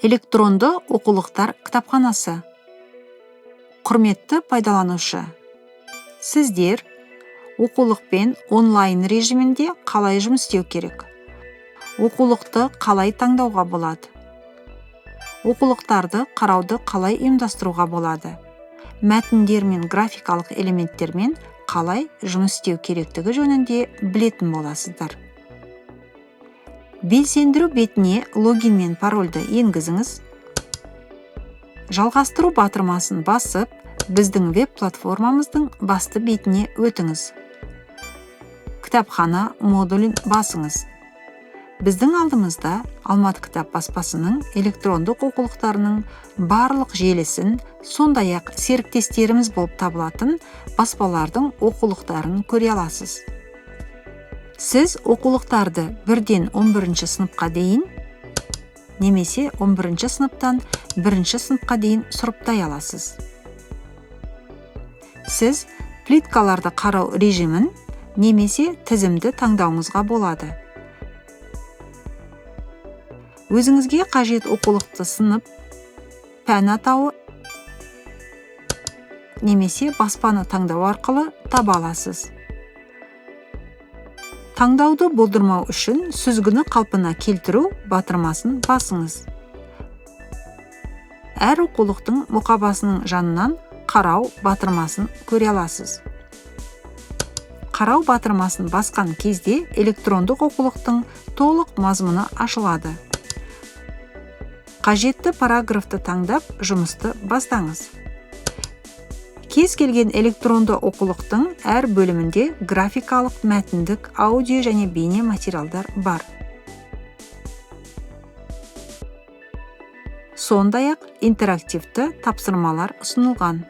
Электронды оқулықтар кітапханасы. Құрметті пайдаланушы, сіздер оқулықпен онлайн режимінде қалай жұмыс істеу керек? Оқулықты қалай таңдауға болады? Оқулықтарды қарауды қалай ұйымдастыруға болады? Мәтіндер мен графикалық элементтермен қалай жұмыс істеу керектігі жөнінде білетін боласыздар. Белсендіру бетіне логин мен парольді енгізіңіз. Жалғастыру батырмасын басып, біздің веб-платформамыздың басты бетіне өтіңіз. Кітапхана модулін басыңыз. Біздің алдымызда Алматы кітап баспасының электрондық оқулықтарының барлық желісін, сондай-ақ серіктестеріміз болып табылатын баспалардың оқулықтарын көре аласыз. Сіз оқулықтарды бірден 11 сыныпқа дейін немесе 11 сыныптан 1 сыныпқа дейін сұрыптай аласыз. Сіз плиткаларды қарау режимін немесе тізімді таңдауыңызға болады. Өзіңізге қажет оқулықты сынып, пән атауы немесе баспаны таңдау арқылы таба аласыз. Таңдауды болдырмау үшін сүзгіні қалпына келтіру батырмасын басыңыз. Әр оқулықтың мұқабасының жанынан қарау батырмасын көре аласыз. Қарау батырмасын басқан кезде электрондық оқулықтың толық мазмұны ашылады. Қажетті параграфты таңдап, жұмысты бастаңыз. Кез келген электронды оқулықтың әр бөлімінде графикалық, мәтіндік, аудио және бейне материалдар бар. Сондай-ақ интерактивті тапсырмалар ұсынылған.